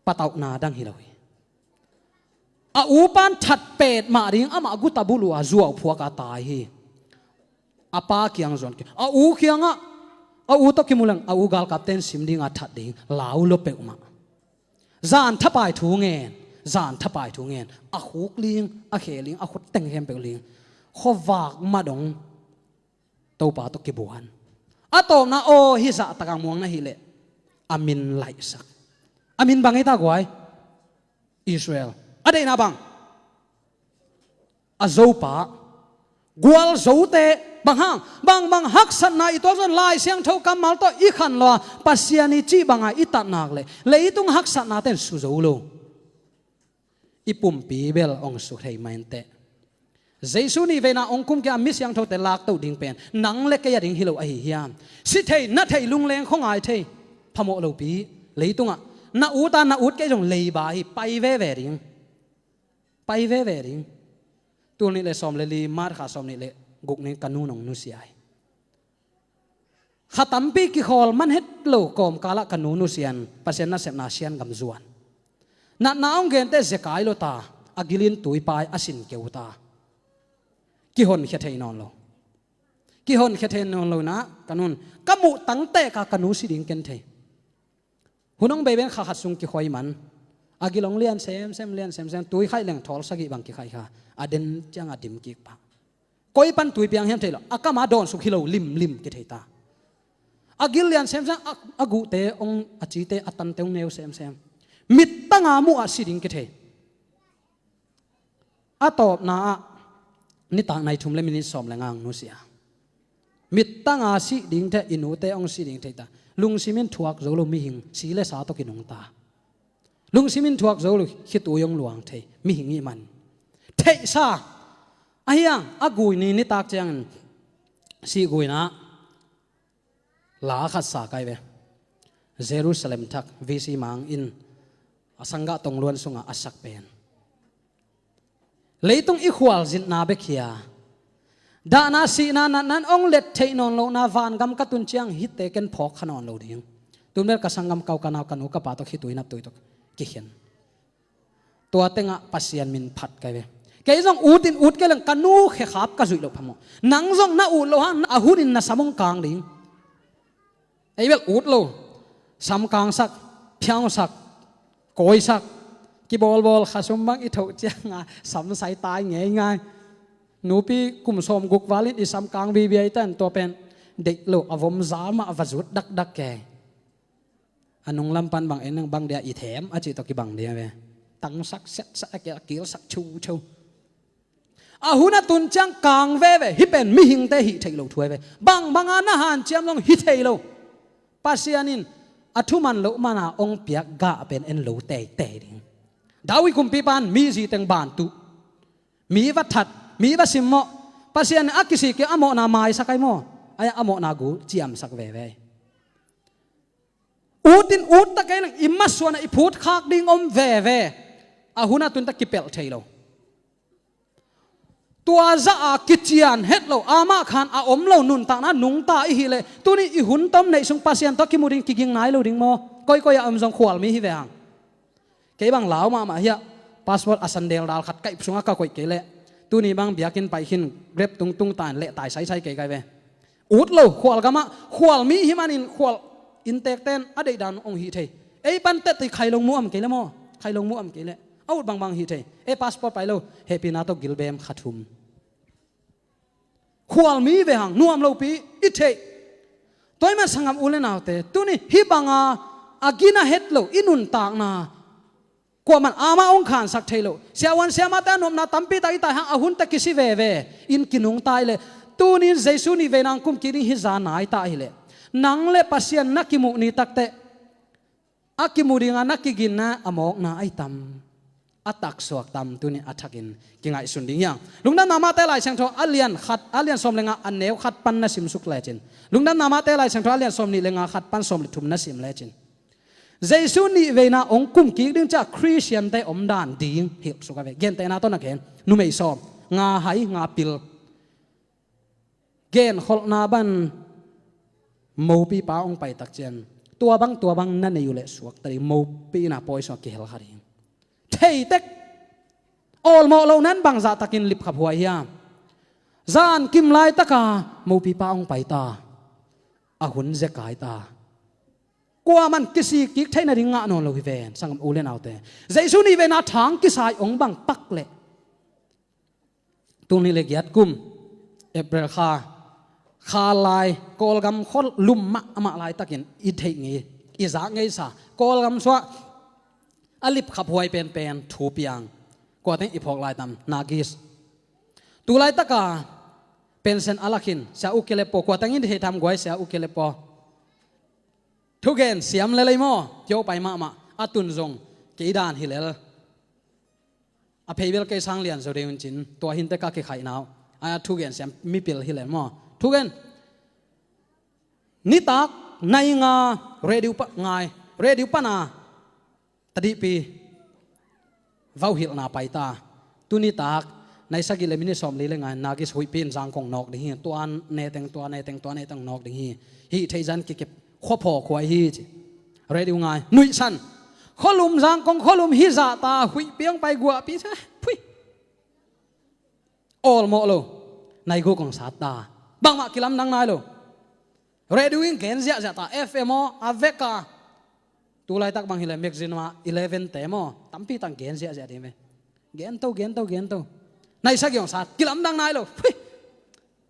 patauhna dang hi lo hi. A upan that pet mah ding, amah guta buluh a zuau phuak a tai hi. A pa kiang zuan kei, a u kiangah, a u tawh kimu leng, a u galkapten sim ding a that ding lau lo peuhmah. Zan thapai thu ngen, zan thapai thu ngen, a khuk ling, a khe ling, a khut teng khempeuh ling. Khuavak mah dong Topa tawh kibuan. A tawpna aw, hih zahtak a muang na hih leh a min laihsak. A min bang hi ta guai? Israel. A deihna bang? A zopa. Gual zote. Bang hang? Bangbang haksatna i tuak zong Lai Siangtho kammal tawh i khan lo a, Pasian i cih banga i tat nak leh leitung haksatna ten su zo lo. I pumpi bel hong su thei mah inteh. Jesu nih veina hong kum kia a mi siangthote laktoh ding pen nang le kei a ding hi lo ahi hiam? Si thei, na thei, lungleng khuangai thei, phamawh lopi. Leitungah na ut a, na ut kei zong leiba hi, pai veve ding. Pai veve ding. Tul nih le sawm le li, March kha sawm nih le guk ning ka nu nong nusia hi. Kha tampi kikhawl man het lo kawmkalah ka nu nusian, Pasian nasepna sian gam zuan. Natna hong gente zekai lo ta, a gilin tuipai a sin keu ta. Kihonkhia thei nawn lo. Kihonkhia thei nawn lo inah ka nun ka muh tangteka ka nu si ding ken thei. Hun hong bei ben kha khat sung kikhawi man. A gil hong lian semsem, lian semsem, tui khaih leng thawl sagih bang kikhaih kha. A den ciang a dim kik pah. Koi pan tui piang hiam thei lo. A kama dawnsuk hi lo, limlim kithei ta. A gil lian semsem, a, a guhte hong, a cite, a tante hong neu semsem. Mittanga muh ah si ding kithei. A tawpna ah nitak nai thum le minit sawm le nga hong nusia. Mittanga sih ding thei, i nute hong si ding thei ta. Lungsim in thuak zo lo mihing, si le sa tawh kinungta. Lungsim in thuak zo lo, khitui hong luang thei mihing ih man. Theihsa. Ahi hang a gui ni nitak ciangin sihguina la khat sa kai ve. Jerusalem thak V C Mang in a sanggah tongluan sungah a sak pen. Leitung i khualzinna bek hi a, dahna, sihna, natna in hong let theih nawn lohna vangam ka tun ciang hihte ken phawk kha nawn lo ding. Tun bel ka sanggam kau ka nau ka nu ka pa tawh khitui naptui tawh kikhen. Tua tengah Pasian min phat kai ve. Kei zong ut in ut kei leng ka nu khekhap ka zuih loh phamawh. Nang zong na ut loh hang a hun in na sam hong kang ding. Ei bel ut lo. Sam kangsak, phiangsak, kawisak, kibawlbawl, khasum bang i thoh cianga sam sai tai ngeingai. Nupi kum sawm guk valin i sam kang viviai tan tua pen deih lo, a vom za mah a va zut dakdak kei. A nunglam pan bang en nang bang dia i them a cih tawh kibang dia ve. Tangsak setsak a kilsak chuchu. A hun a tun ciang kang veve, hih pen mihingte hih theih loh thu ve. Bangbanga na hanciam zong hih thei lo. Pasian in a thuman loh mana hong piak gah pen en lo teitei ding. David kumpipa in mi zi teng bantuh, mi va that, mi va simmawh. Pasian in a kisik kei a mawhna maisak ai maw? Ai a mawhna gu ciamsak veve. Ut in ut ta kei leng i masuanah i phutkhak ding om veve. A hun a tunta kipelh thei lo. Tua zah a kician het lo, amah khan a om lo nuntakna nungta i hih leh tuni i hun tom neih sung Pasian tawh kimu ding kiging nai lo ding maw? Koikoi a om zong khualmi hi ve hang. Kei bang lau mahmah hiah, passport a sandal dal khat kaih sungah ka koih kei leh tuni bang biakinn pai khin Grab tungtung tan leh tai saisai kei kai ve. Ut lo, khualgamah khualmi hih manin khual inntekten a deihdan hong hih thei. Ei pan tet i khailong mu am kei le maw? Khailong mu am kei le a ut bangbang hih thei. Ei passport pai lo, hehpihna tawh gilbem kha thum. Khualmi ve hang nuam lopi i theih. Tua i man sanggam u le naute, tuni hih banga a gina het lo i nuntakna kuaman amah hong khansak thei lo. Siavuan siamahte a nopna tampi tak i tai hang a hunte kisi veve in kinungta i leh tunin Jesu nih veina hong kum kik ding hih za nai ta hi leh nang le Pasian na kimuh ni takteh a kimu dinga na kiginna a mawkna ai tam, a taksuak tam, tuni a thakin kingaihsun ding hiang. Lungdamna Mate Lai Siangtho a lian khat, a lian sawm le nga a neu khat pan na simsuk lecin. Lungdamna Mate Lai Siangtho a lian sawm nih le nga khat pan sawm le thum na sim lecin. Jesu nih veina hong kum kik ding ciah Khristiante omdan ding hilh suk a ve. Gentehna tawh na gen, numei sawm, nga hai nga pil. Genkholhna ban mopipa hong pai tak ciang tua bang tua bang na nei uh leh suakta ding, mopi na pawi sungah kihel kha ding. Theitek. Awlmawh loh nan bangzah takin lipkhaphuai hiam? Zan kim laitaka mopipa hong pai ta. A hun zekai ta. Kuaman kisik kik theih nading ngah nawn lo hi ven, sanggam u le naute. Jesu nih veina thang kisai hong bang pak leh, tul nih le giat kum April kha, kha lai Kawlgam khua lum mahmah laitakin i theih ngei, i zak ngeisa Kawlgam suah a lipkhaphuai penpen thu piang. Kuateng i phawk lai tam, Nagis. Tu laitaka pension a lakhin, Sia U Kelepo, kuateng in i theih tam guai, Sia U Kelepo. Thugen siam lelei maw, kio pai mahmah, a tun zong kei dan hi lel. A phei bel kei sang lian zo ding un cin, tua hinte ka kikhaihna uh. A thugen siam mipil hi lel maw. Thugen. Nitak nai nga radio pa ngai, radio pana tadihpi vauhilhna pai ta. Tuni tak nai sagih le minit sawmli le nga-in Nagis huihpi in zang kong nawk ding hi. Tua neteng, tua neteng, tua neteng nawk ding hi. Hih theih zan kikep khuaphaw khuai hi ci. Radio ngai nuihsan. Khualum zang kong khualum hi zah ta, huihpi hong pai guahpi sa. Phui. Awlmawh lo. Nai guk hong sat ta. Bangmah kilamdang nai lo. Radio in gen ziahziah ta, F M aw, a veka. Tu laitak bang hileh magazine mah eleven te maw, tampi tang gen ziahziah ding ve. Gen to, gen to, gen to. Nai sagih hong sat, kilamdang nai lo. Phui.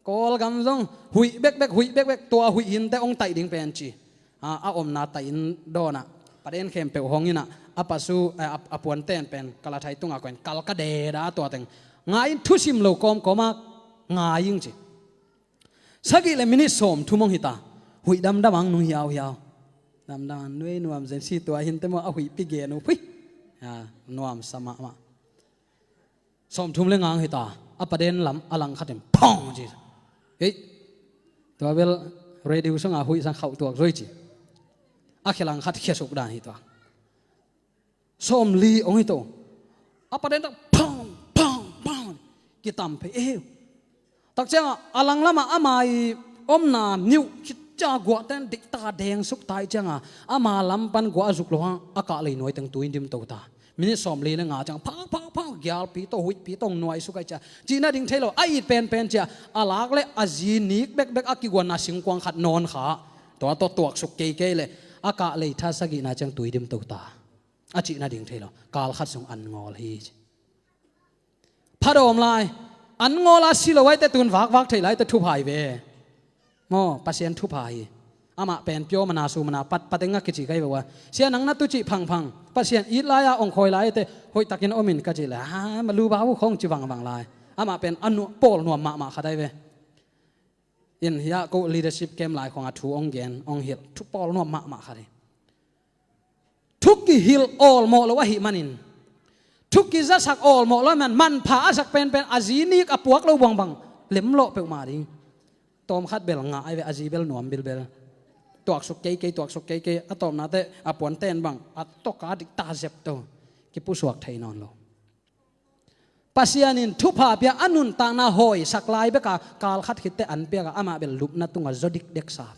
Kawlgam zong huih bekbek, huih bekbek, tua huih hinte hong taih ding pen ci. A, a omna taih in dawnah, paden khempeuh hong inah, a pasu, a, a, a puanten pen kalathai tungah koin kal ka deda tua teng. Ngai in thusim lo kawmkawmah ngai ing ci. Sagih le minit sawmthum hong hita. Huih damdam ang nung hiauhiau. Damdam ang nui nuam zen si tua hinte maw a huihpi gen uh. Phui. A, nuamsa mahmah. Sawmthum le nga hita. A paden lam a langkhat in phawng ci. Hei. Tua bel radio sungah huih sang khauh tuak zoi ci. A khia langkhat khiasuk dan hi tua. Sawmli hong hi to. A paden tak phang, phang, phang. Kitam phei e. Tak ciangah a langlamah ama i omna niuh khit ciangah guahten diktak a dengsuk ta ih ciangah ama lam pan guah a zuk lo hang a kah lei nuai teng tui dim to ta. Minit sawmli le nga ciang phak, phak, phak, gialpi tawh huihpi tawh hong nuaisuk a ih ciah cihna ding thei lo. A it penpen ciah a lak le a zi nik bekbek a kiguanna singkuang khat nawn kha. Tua tawh tuaksuk keikei le a kah lei tha sagihna ciang tui dim to ta. A cihna ding thei lo. Kal khat sung an ngawl hi ci. Phadawm lai. An ngawl a si lo aite tun vakvak thei laite thupha hi ve. Maw, Pasian thupha hi. Amah pen pio mana su mana pat pateng a kici kai ve ua. Sia nang na tu cih phangphang. Pasian it lai-a ong khawi laite hoihtakin omin ka cih le. Ha, malu babu khong ci vangvang lai. Amah pen a nu-, pawl nuam mahmah khat ai ve. In hiah ko leadership camp lai khong a thu ong gen, ong hilh, thu pawl nuam mahmah khat hi. Thu kihilh awlmawh lo ahih manin, thu kizasak awlmawh lo ahih man, manpha a sak penpen a zi nik a puak lo buangbang lemlawh peuhmah ding. Tawm khat bel ngah ai ve, a zi bel nuam bilbel. Tuaksuk keikei, tuaksuk keikei, a tawpnate a puanten bang a tawka dikta zep to. Kipusuak thei nawn lo. Pasian in thupha pia a nuntakna hawisak lai beka kal khat khitte an piaka amah bel lupna tunga zaw dikdek sa.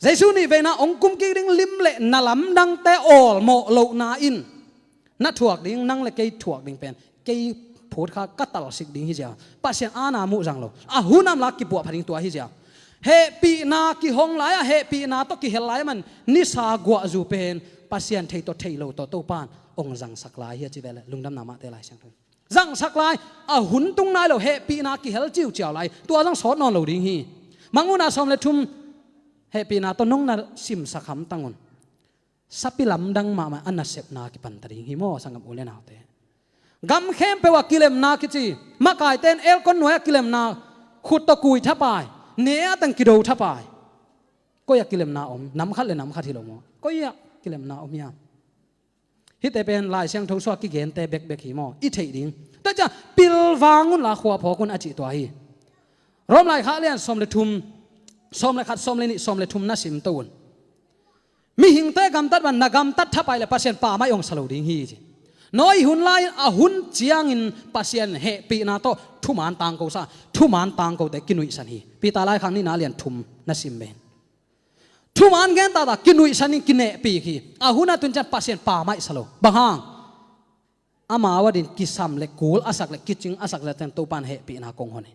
Jesu nih veina ong kum kik ding lim le na lamdangte awlmawh lohna in na thuak ding, nang le kei thuak ding pen kei phutkha ka talsik ding hi zia. Pasian aana muh zang lo. A hun amla kipuah pha ding tua hi zia. Hehpihna kihong lai-ah hehpihna tawh kihel lai man nisa guahzu pen Pasian thei tawh thei lo tawh Topan ong zangsak lai hi a ci vele lungdamna mahte Lai Siangtho. Zangsak lai, a hun tung nai lo, hehpihna kihel ciuciau lai, tua zang sawt nawn lo ding hi. Mangmuhna sawm le thum, hehpihna tawh nong na simsak hamtang un. Sapi lamdang mahmah a nasepna kipanta ding hi maw, sanggam u le naute. Gam khempeuh ah kilemna kici, makaite in aircon nuai ah kilemna, khut tawh kui thapai, ne ah teng kido thapai. Koi ah kilemna om, nam khat le nam khat hi lo maw. Koi ah kilemna om hiam. Hihte pen Lai Siangtho sua kigente bekbek hi maw. I theih ding. Tua ciah pilvang unla khua phawk un a cih tua hi. Rom laikhak lian sawm le thum, sawm le khat, sawm le nih, sawm le thum na sim to un. Mihingte gamtat bang na gamtat thapai le Pasian pammaih hong sa lo ding hi ci. Noah hun lai-in a hun ciangin Pasian hehpihna tawh thuman tangkosa, thuman tangkote kinuihsan hi. Peter laikhak nihna lian thum na sim ve in. Thuman gen taktak kinuihsan in kinehpih hi. A hun a tun ciang Pasian pammaih sa lo. Bang hang? Amau adin kisam le kul a sak le kicing a sak le teng Topan hehpihna kong hon hi.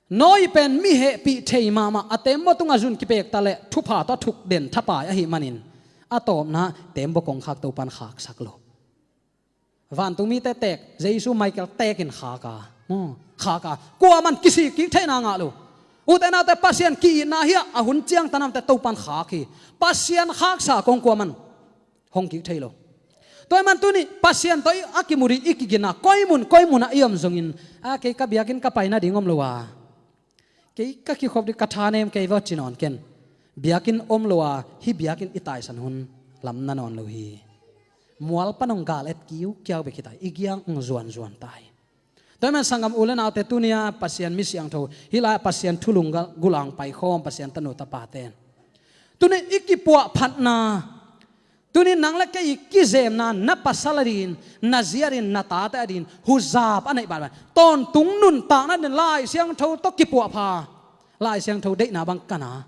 Noah pen mi hehpih thei mahmah, a tembaw tungah zun kipekta le thupha tawh a thuk den thapai ahih manin a tawpna tembaw kongkhak Topan khaksak lo. Vantung mite tek, Jesu Michael tekin khaka, maw, khaka, kuaman kisik kik theihna ngah lo. Ute naute, Pasian ki-itna hi a, a hun ciang tanamte Topan khak hi. Pasian khaksa kong kuaman hong kik thei lo. Tua ahih man tuni Pasian tawh i, a kimu ding i kiginna, koi mun koi munah i om zongin, a, kei ka biakinn ka pai nading om lo a, kei ka kikhop ding ka thanem kei vaw ci nawn ken. Biakinn om lo a, hih biakinn i taisan hun lam na nawn lo hi. Mual pan hong gal et kiukiau bek hi ta hi, i giang hong zuanzuan ta hi. Tua ahih man sanggam u le naute, tuni-a Pasian mi siangtho, hih lai-ah Pasian thu lunggulh a hong paikhawm Pasian tanu tapa ten, tuni i kipuahphatna, tuni nang le kei i kizemna, na pasal adin, na zi adin, na tate adin huzap a neih bangbang, tawntung nuntakna adin Lai Siangtho tawh kipuahpha, Lai Siangtho deihna bang ka na.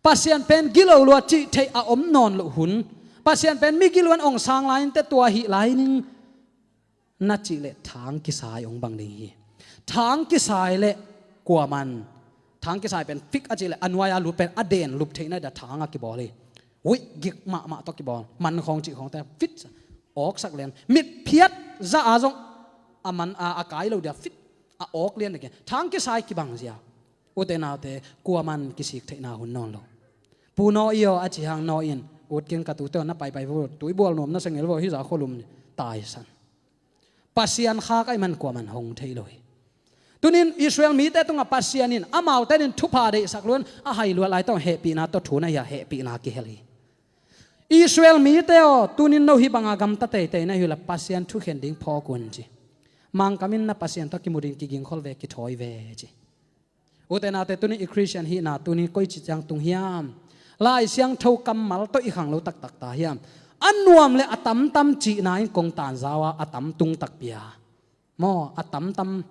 Pasian pen gilo lua cih theih a om nawn loh hun, Pasian pen mi giluan hong sang lai-in teh tua ahih lai-in na cih leh thang kisai hong bang ding hi. Thang kisai leh kuaman, thang kisai pen fik a cih leh a nuai-a lut pen a den lup theihna dia thang a kibawl hi. Uih, gik mahmah tawh kibawl, man khawng cih khawngte fik awksak lian, mitphiat za a zong a man a, a kai lo dia fik a awk lian dek hi. Thang kisai kibang zia. Ute naute, kuaman kisik theihna hun nawn lo. Pu Naw i aw a ci hang Naw in, ut keng ka tute aw, na paipai vo, tuibual nuam na sengel vo, hih za khualum taisan. Pasian khak ahih man kuaman hong thei lo hi. Tunin Israel mite tungah Pasian in amaute adin thupha deihsak luan a hai luat lai tawh hehpihna tawh thu na hi a, hehpihna kihel hi. Israel mite aw, tunin no hih banga gamta teitei na hi uh leh Pasian thukhen ding phawk un ci. Mangkam in na Pasian tawh kimu ding kigingkhol ve, kithawi ve ci. Ute naute, tuni i Khristian hihna tuni koici ciang tung hiam? Lai Siangtho kammal tawh i khang lo taktak ta hiam? A nuam le a tamtam cihna in kong tanzau a, a tam tung takpi a, maw, a tamtam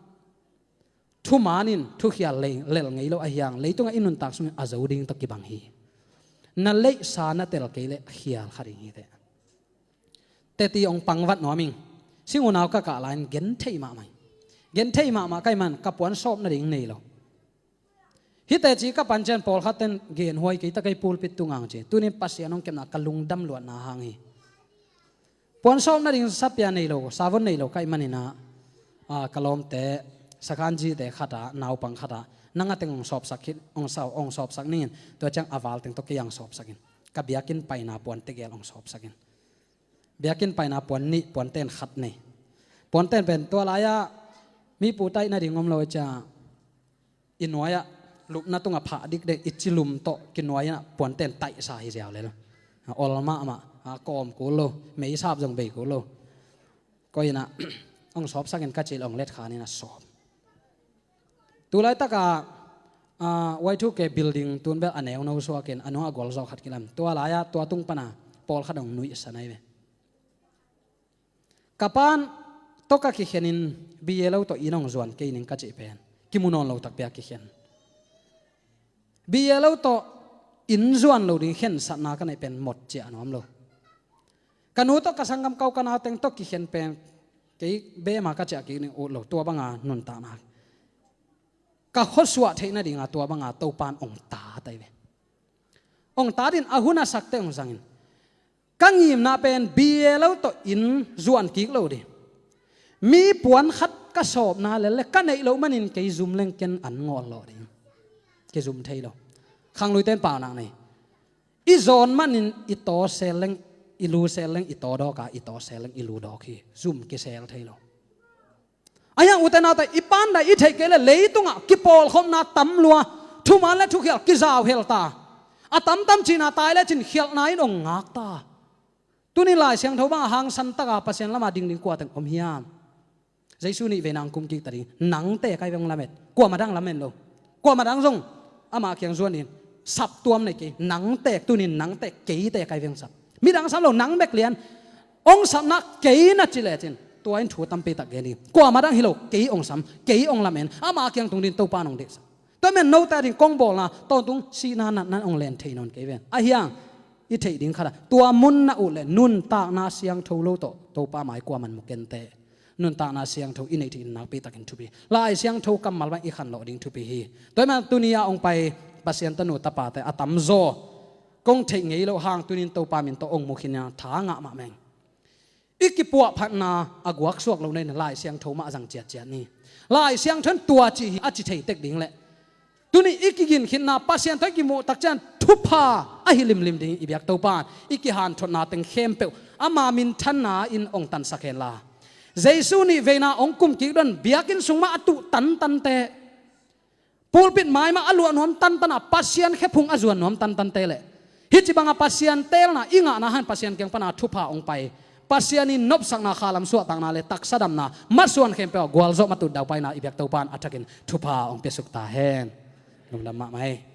thuman in thukhial lel ngei lo ahi hang, leitungah i nuntak sungin a zo ding tawh kibang hi. Na leihsa na tel kei leh khial kha ding hi teh. Teti hong pangvat nuam ing. Sing unau ka kah lai-in genthei mahmah ing. Genthei mahmah ka hih man ka puan sawp nading nei lo. Hih teci ka pan ciang pawlkhat ten genhuai kei ta, kei pulpit tungah hong ci. Tunin Pasian hong kepna ka lungdam luatna hang hi. Puan sawp nading sapia nei lo, savon nei lo ka hih manin ah, a, ka lawmte, sakhan zite khat ah, naupang khat ah, nang a teng hong sawpsak hi, hong sa-, hong sawpsak ning in, tua ciang a val teng tawh kei hong sawpsak in. Ka biakinn paina puan tegel hong sawpsak in. Biakinn paina puan nih, puanten khat nei. Puanten pen tua lai-ah mi pu taih nading om lo ciang, i nuai-ah lupna tungah phah dikdek i ci lum tawh kinuai-in ah puanten taihsa hi ziau lel. A, ol mahmah, a, kawm kul lo, meisap zong bei kul lo. Koi-in ah hong sawpsak in ka cih leh hong letkhan in a sawp. Tu laitak ah, a, Y two K building tun bel a neuno suak in a nung a gol zawk khat kilam. Tua lai-ah tua tung pan a pawlkhat hong nuihsan ahi ve. Ka pa'n tawh ka kikhen in B A lo tawh inn hong zuan kei ning ka cih pen kimu nawn lo takpi a kikhen. B A lo tawh inn zuan lo ding khensatna ka neih pen mot ciah nuam lo. Ka nu tawh ka sanggam kau ka nau teng tawh kikhen pen kei bema ka ciah kik ning ut lo, tua banga nuntakna ka khuasuah theih nadinga tua banga Topa'n hong tat ahi ve. Hong tat in a hun a sak teh hong zang in. Ka ngimna pen B A lo tawh inn zuan kik lo ding. Mi puan khat ka sawpna lel le ka neih loh manin kei zum leng ken an ngawl lawh ding. Kei zum thei lo. Khangluite in paunak nei. I zawn manin i taw sel leng, i lu sel leng, i taw dawk a, i taw sel leng, i lu dawk hi. Zum kisel thei lo. Ahi hang ute naute, i pa'n daih i theih kei leh leitungah kipawlkhopna tam lua, thuman le thukhial kizau hel ta. A tamtam cihna tai lecin khialhna in hong ngak ta. Tuni Lai Siangtho bangah hangsan taka Pasian lama dingding kua teng om hiam? Jesu nih vei nang kum kik ta ding. Nangte kai veng lamet. Kuamah dang lamen lo. Kuamah dang zong amah kiang zuan in. saptuam nei kei, nang tek, tunin nang tek, kei tek ai veng sap. Midang sam lo, nang bek lian. Ong sapna kei na ci lecin, tua in thu tampi tak gen hi. Kuamah dang hi lo, kei ong sam, kei ong lamen, ama kiang tung ding Topa nong deihsak. Tua men note a ding kong bawlna tawntung sihna natna ong len thei nawn kei ven. Ahiang i theih ding khat a, tua mun na uh le nuntakna siangtho lo tawh Topa mai kuaman mu kei inteh. Nuntakna siangtho i neih theih in nakpi takin thupi. Lai Siangtho kammal bang i khanlawh ding thupi hi. Tua hi man tuni a ong pai Pasian tanu tapate a tamzaw kong theih ngei loh hang tunin Topa min tawh ong mu khin a tha ngah mahmah ing. I kipuahphatna a guaksuak lo nei na Lai Siangtho mah a zang ciatciat ni. Lai Siangtho in tua ci hi a ci thei tek ding leh tuni i kiginkhitna Pasian tawh i kimuh tak ciang thupha ahi limlim ding i biak Topa in i kihanthotna teng khempeuh ama minthanna in ong tansak hen la. Jesu nih veina ong kum kik don biakinn sung mah a tuh tantante, pulpit mai mah a luah nuam tantana, Pasian khephung a zuan nuam tantante leh hih ci banga Pasian teelna i ngahna hang Pasian kiang pana thupha ong pai. Pasian in nopsakna, khalam suahtakna le taksa damna masuan khempeuh a gualzawh matut daupaina i biak Topa in a thakin thupha ong piasuk ta hen. Lungdam mahmah hi.